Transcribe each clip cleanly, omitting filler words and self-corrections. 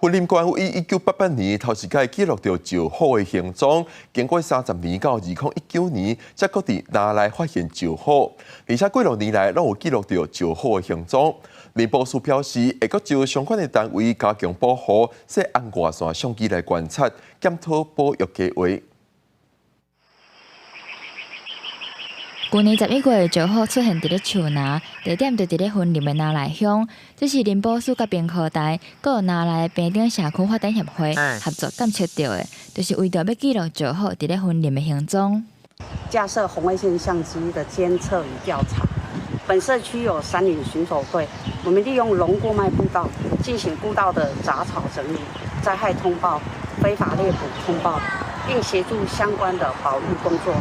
雲林縣於1988年頭一擺記錄著石虎的行蹤，經過30年到2019年，才閣佇林內發現石虎，而且幾落年來攏有記錄著石虎的行蹤。林保署表示，會閣招相關的單位加強保護，設紅外線相機來觀察，檢討保育計劃。舊年11月，石虎出現佇咧樹林，地點就佇咧雲林的林內鄉。這是林保署佮屏科大，閣有林內平頂社區發展協會合作監測著的，就是為著欲記錄石虎佇咧雲林的行蹤。架設紅外線相機的監測與調查。本社區有山林巡守隊，我們利用龍過脈步道進行步道的雜草整理、災害通報、非法獵捕通報，並協助相關的保育工作。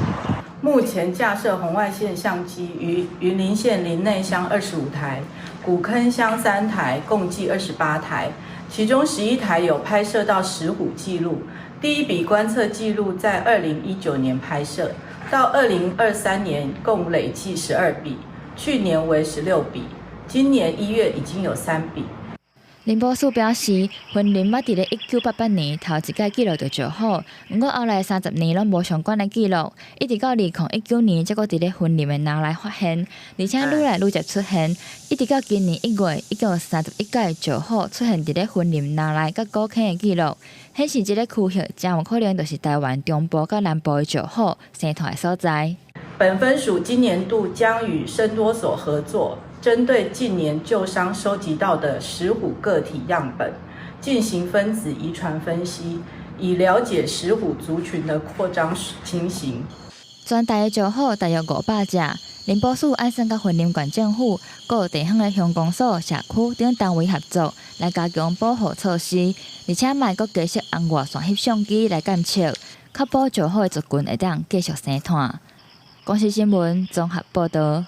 目前架設紅外線相機於雲林縣林內鄉25台，古坑鄉3台，共計28台，其中11台有拍攝到石虎記錄。第一筆觀測記錄在2019年拍攝，到2023年共累計12筆，去年為16筆，今年1月已經有3筆。林保署表示，雲林捌佇咧1988年頭一擺記錄著石虎，毋過後來30年攏無相關的記錄，一直到2019年才閣佇咧雲林的林內發現，而且愈來愈濟出現，一直到今年1月，已經有31改石虎出現佇咧雲林林內佮古坑的記錄，顯示這个區域誠有可能就是台灣中部佮南部的石虎生湠的所在。本分署今年度將與生多所合作，針對近年救傷收集到的石虎個體樣本進行分子遺傳分析，以了解石虎族群的擴張情形。全台的石虎大約500隻，林保署按算佮雲林縣政府、閣地方的鄉公所、社區等單位合作，來加強保護措施，而且嘛會閣加設紅外線翕相機來監測，確保石虎的族群會當繼續生湠。公視新聞綜合報導。